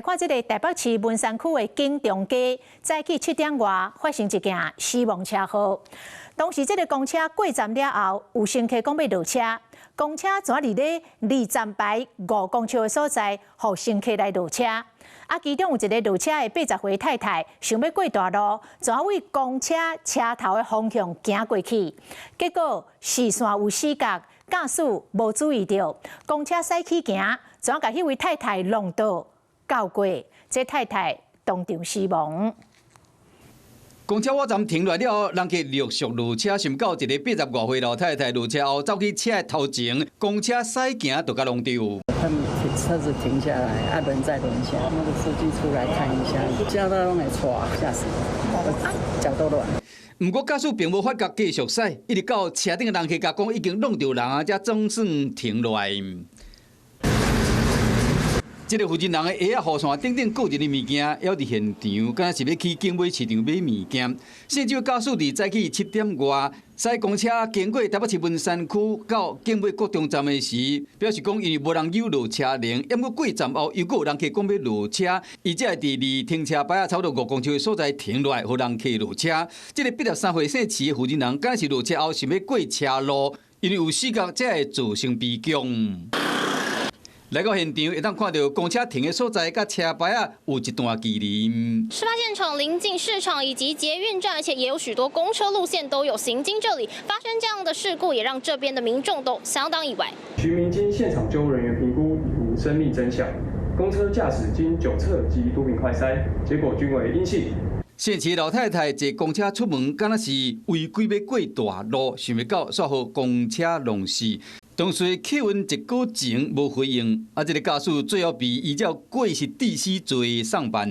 看這个台北市文山區的景中街，早起7點外發生一件死亡車禍。當時這个公車過站了後，有乘客講欲落車，公車怎佇咧離站牌5公尺的所在，予乘客來落車。啊，其中有一个落車的80歲太太，想欲過大路，怎對公車車頭的方向行過去，結果視線有死角，駕駛無注意著，公車駛起行，怎共彼位太太弄倒轎過，這太太當場死亡。公車倚站停落來了後，人客陸續落車，想到一个80外歲老太太落車後，走去車的頭前，公車駛行就共弄著。他們車子停下來，啊人在輪下，那個司機出來看一下，嚇到攏會剉，嚇死，腳都軟。毋過駕駛並無發覺，繼續駛，一直到車頂的人客共講已經弄著人啊，才總算停落來。這个負責人的鞋仔雨傘等等個人的物件，猶佇現場，敢若是欲去景尾市場買物件。甚至駕駛佇早起7點外，駛公車經過台北市文山區到景尾國中站的時，表示講因為無人扭落車鈴，毋過過站後又閣有人客講欲落車，伊才會佇離停車牌仔差不多5公尺的所在停落來，予人客落車。這个83歲姓徐的負責人，敢若是落車後想欲過車路，因為有死角，才會造成悲劇。來到現場，會當看著公車停的所在，佮車牌仔有一段距離。事發現場臨近市場以及捷運站，而且也有許多公車路線都有行經這裡。發生這樣的事故，也讓這邊的民眾都相當意外。徐明經現場救護人員評估，已無生命徵象。公車駕駛經酒測及毒品快篩，結果均為陰性。姓徐老太太坐公車出門，敢若是違規欲過大路，想袂到煞予公車弄死。當時客運一個鐘無回應，啊，這个駕駛最後被依照過失致死罪送辦。